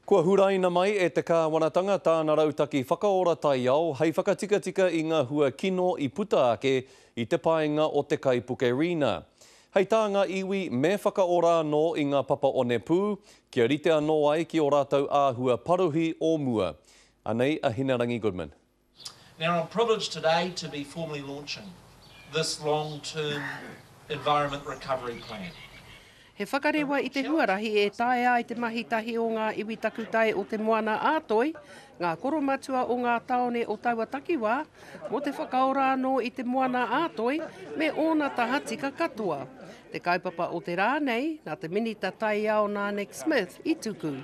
Kua huraina mai e te kāwanatanga tāna rautaki whakaora taiao hei whakatikatika i ngā hua kino i puta ake i te paenga o te kaipuke Rina. Hei tā ngā iwi me whakaora anō i ngā papa onepū kia rite anō ai ki ō rātou āhua paruhi o mua. Anei a Hinerangi Goodman. Now I'm privileged today to be formally launching this long-term environment recovery plan. He whakarewa i te huarahi e taea ai te mahi tahi o ngā iwi takutai o Te Moana-a-Toi, ngā koromatua o ngā tāone o taua takiwā, mō te whakaora anō i Te Moana-a-Toi me ōna tahatika katoa. Te kaupapa o te rā nei, nā te Minita Taiao nā Nick Smith i tuku.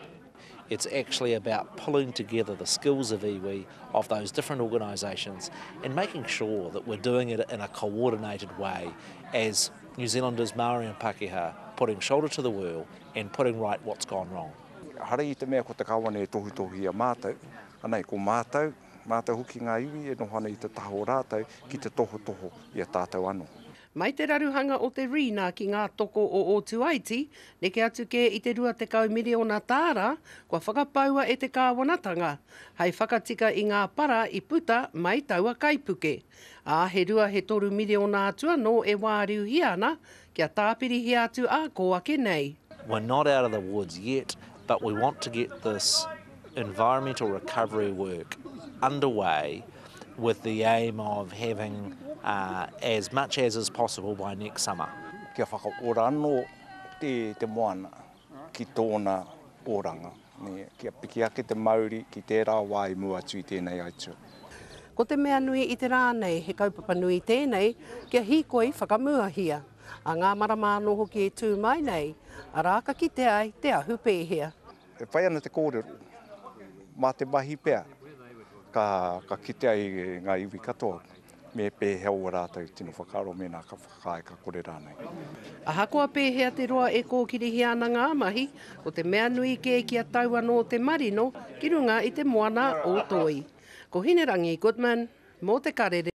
It's actually about pulling together the skills of iwi of those different organisations and making sure that we're doing it in a coordinated way as New Zealanders, Māori and Pakeha, putting shoulder to the wheel and putting right what's gone wrong. Ehara i te mea ko te Kāwana e tohutohu i a mātou, anei, ko mātou, mātou hoki ngā iwi e noho ana i te taha o rātou ki te tohotoho i a tātou anō. Mai te raruhanga o te Rina ki ngā toko o Ōtūaiti, neke atu kē i te 20 miriona tāra kua whakapaua e te kāwanatanga hei whakatika i ngā para i puta mai taua kaipuke. Ā, he rua he toru miriona atu anō e wāriuhia ana kia tāpirihia atu ā kō ake nei. We're not out of the woods yet, but we want to get this environmental recovery work underway with the aim of having uh, as much as is possible by next summer. Kia whakaora anō te, te moana ki tōna oranga, nē, kia piki ake te mauri ki tērā wā i mua atu i tēnei aitua. Ko te mea nui i te rā nei, he kaupapa nui tēnei kia hīkoi whakamuahia. A ngā marama anō hoki e tū mai nei, arā ka kite ai te ahu pēhea. E whai ana te kōrero, mā te mahi pea ka, ka kitea i ngā iwi katoa me pēhea ō rātou tino whakaaro mēnā ka whakaae, ka kore rānei. Ahakoa pēhea te roa e kōkirihia ana ngā mahi, ko te mea nui kē kia tau anō te marino ki runga i te moana o Toi. Ko Hinerangi Goodman, mō Te Karere.